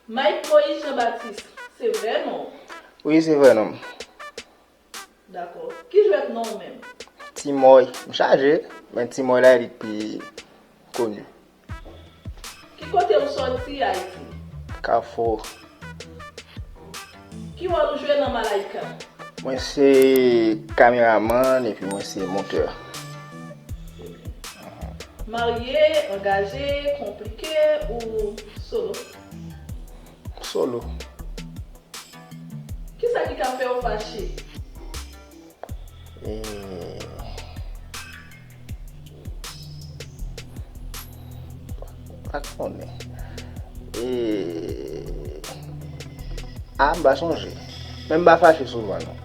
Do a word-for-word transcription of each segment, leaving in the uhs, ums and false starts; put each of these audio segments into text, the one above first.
Mike Moïse Jean Baptiste, se vrè non w? Wi, se vrè non m. Dakò. Ki jwèt non w menm? Ti Mòy. M chaje, men Ti Mòy la li k pi koni. Ki kote ou sòti Ayiti? Kafou. Ki wòl ou jwe nan Malaïka? Mwen se kameramann epi mwen se montè. Marye, angaje, konplike ou solo? Solo. Kisa ki ka fè w fache? E, pa konnen. E, a, m pa sonje. Men m pa fache souvan non.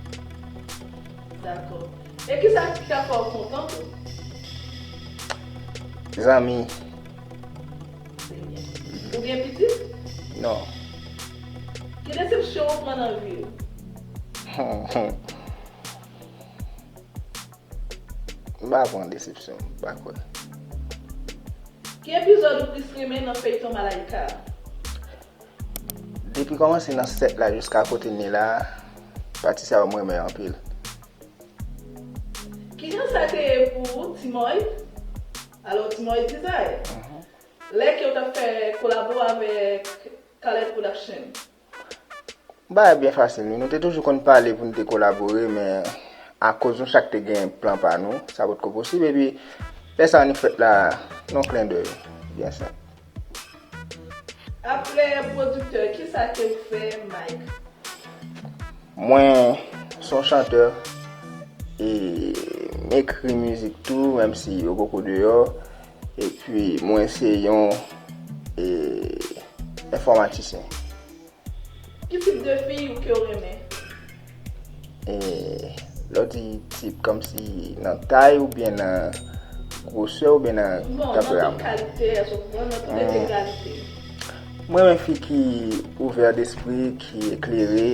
Dakò. E kisa ki ka fè w kontan tou? Zanmi. Ou gen pitit? Non. Ki desepsyon ou pran nan vi w? M pa pran desepsyon, m pa kwè. Ki epizòd ou plis renmen nan feyton Malaïka a? Depi kòmanse nan sèt la jiska kote n ye la, pati sa yo m renmen anpil. Kijan sa te ye pou ou, Ti Mòy? Alò, Ti Mòy Dizay, lè ke w t ap fè kolabo avèk Khaled Production? Bagay byen fasil wi, nou te toujou konn pale pou n te kolabore, men akoz nou chak te gen plan pa nou, sa potko posib, epi lè sa annik fèt la, nan yon klendèy, byen senp. Apre pwodiktè, kisa ke w fè, Mike? Mwen se yon chantè, e m ekri mizik tou, menm si yo poko deyò, epi mwen se yon e, enfòmatisyen. Ki tip de fi ou ke w renmen? E, lè w di tip, kòmsi nan tay oubyen nan gwosè oubyen nan tanperaman? Bon, nan tout kalite, èske w konprann, nan tout entegralite. M renmen fi ki ouvè despri, ki eklere,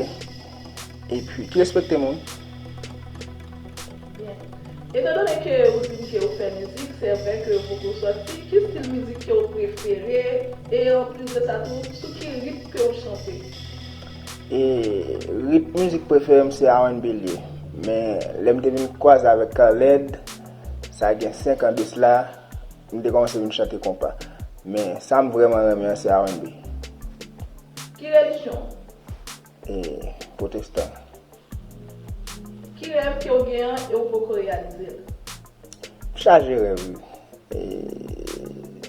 epi ki respekte moun. Byen. Etandone ke ou di m ke ou fè mizik, se vrè ke ou poko sòti, ki stil mizik ke ou prefere? E anplis de sa tou, sou ki ritm ke ou chante? E ritm mizik prefere m se R and B l ye. Men lè m te vin kwaze avèk Khaled, sa gen senk an de sla, m te kòmanse vin chante konpa. Men sa m vrèman renmen an se R and B. Ki relijyon w? E pwotestan. Ki rèv ke w gen an e w poko reyalize l? M chaje rèv wi. E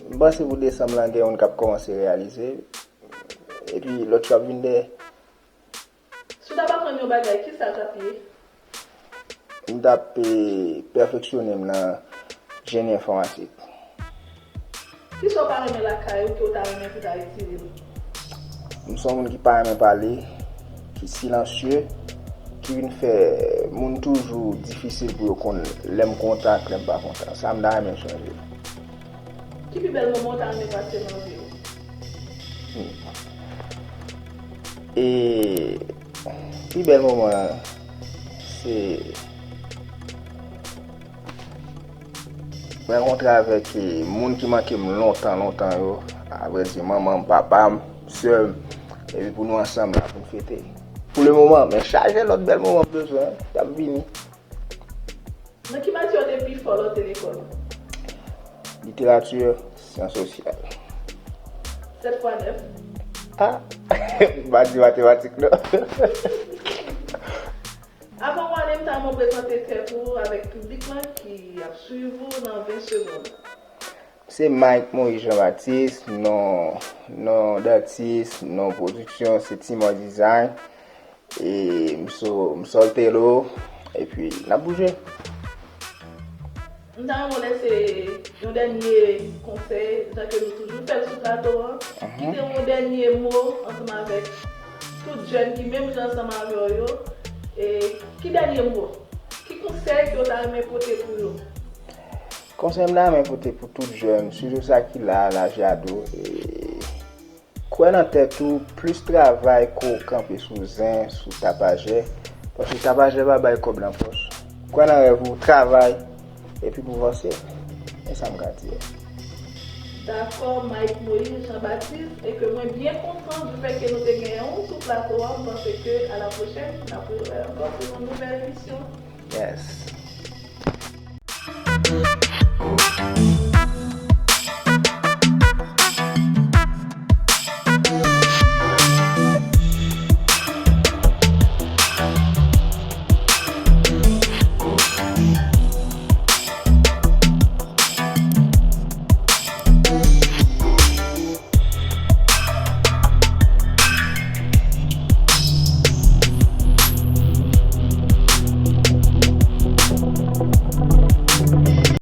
m panse pou desanm lan gen youn k ap kòmanse reyalize. Epi lòt yo ap vin dèyè. Si w t ap aprann yon bagay, kisa l t ap ye? M t ap e, pèfeksyone m nan jeni enfòmatik. Kisa w pa renmen lakay ou ke w ta renmen pou ta retire l? M se yon moun ki pa renmen pale, ki silansye, ki vin fè moun toujou difisil pou yo konn lè m kontan ak lè m pa kontan. Sa m ta renmen chanje. Ki pi bèl moman w ta renmen pase nan vi w? E pi bèl moman an se rankontre avèk e, moun ki manke m lontan lontan yo, avrèdi manman m, papa m, sè m, epi pou nou ansanm la pou n fete. Pou le moman, men chaje lòt bèl moman m bezwen, y ap vini. Nan ki matyè w te pi fò lè w te lekòl? Literati, syans sosyal. Sèt fwa nèf? Ah! M pa di matematik non. Avan w ale, m ta renmen w prezante tèt ou avèk piblik lan ki ap swiv ou nan ven segonn. Se Mike Moïse Jean Baptiste, non, non datis, non pwodiksyon, se Timor Design. E m sou, m sou Tello, epi n ap bouje. M ta renmen w lese yon dènye konsèy, jan ke nou toujou fè l sou plato an. Kite yon dènye mo ansanm avèk tout jèn ki menm jan ansanm avè w yo. E ki dènye mo? Ki konsèy ke w ta renmen pote pou yo? Konsèy m ta renmen pote pou tout jèn, sitou sa ki la, laj ado, e, kwè nan tèt ou, plis travay ke w kanpe sou zen, sou tapajè, paske tapajè pa bay kòb nan pòch. Kwè nan rèv ou, travay, epi pou vanse. E sa m ka di a. Dakò, Mike Moïse Jean Baptiste, e ke mwen byen kontan du fait ke nou te genyen w sou plato a, m panse ke a la pwochèn, n ap rewè ankò pou yon nouvèl emisyon. Yes.